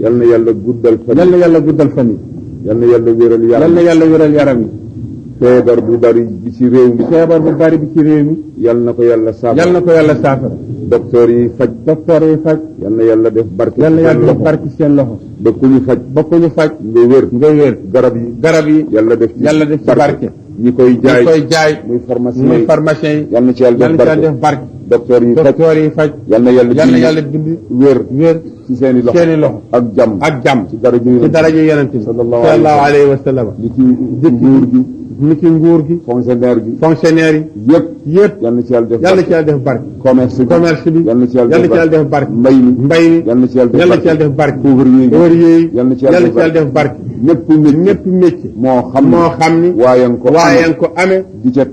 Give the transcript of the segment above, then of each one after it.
yal na yàlla guddal fan yal na yàlla guddal fan yi yal na yàlla wéral yaram yal na yàlla wéral yaram yi feebar bu bari bi ci réew mi feebar bu bari bi ci réew mi yal na ko yàlla saafara yal na ko yàlla saafara docteur yi faj yal na yàlla def barke yal na yàlla def barke seen loxo ba ku ñu faj nga wér garab yi yàlla def ci barke ñi koy jaay muy pharmacien yi yal na ci yàlla def barke docteur yi faj yal na yàlla dindi wér ci seeni loxo ak jàmm ci daraja yonent bi sallallahu alayhi wa sallam li ci nguur gi fonctionnaire yi yëpp yal na ci yàlla def barke commerce bi yal na ci yàlla def barke mbay mi yal na ci yàlla def barke ouvrier yi yal na ci yàlla def barke ñëpp métier moo xam ni waayan ko amee di ca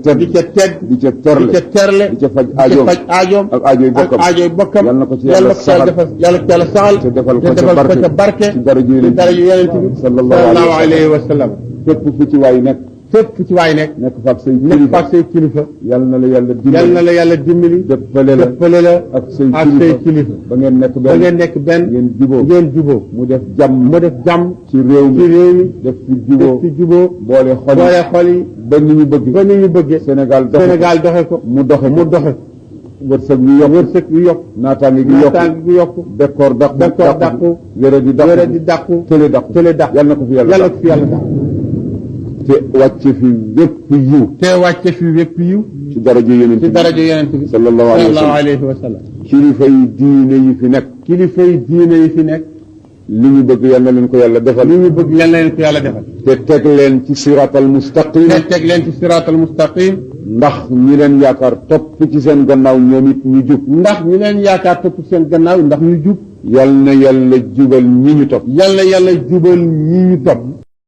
terle di ca faj aajoom ak aajoy bokkam yal na ko ci yàlla saxal te defal ko ca barke ci daraja yonent bi sallallahu alayhi wa sallam fépp fu ci waay nekk nekk faak say kilifa yal na la yàlla dimbali dëppale la ak say kilifa ba ngeen nekk benn ngeen juboo mu def jàmm ci réew mi def ci juboo boole xol yi ba ni ñu bëgge Sénégal doxe ko mu doxe wërsëg wi yokk naataange gi yokk bekkoor dàqu wére di dàqu tële dàqu yal na ko fi yàlla te wàcce fi wépp yiw ci daraja yonent bi sallallahu alayhi wa sallam kilifa yi diine yi fi nekk li ñu bëgg yal na leen ko yàlla defal te teg leen ci siraatal mustaqim ndax ñi leen yaakaar topp ci seen gannaaw ñoom it ñu jub yal na yàlla jubal ñi ñu topp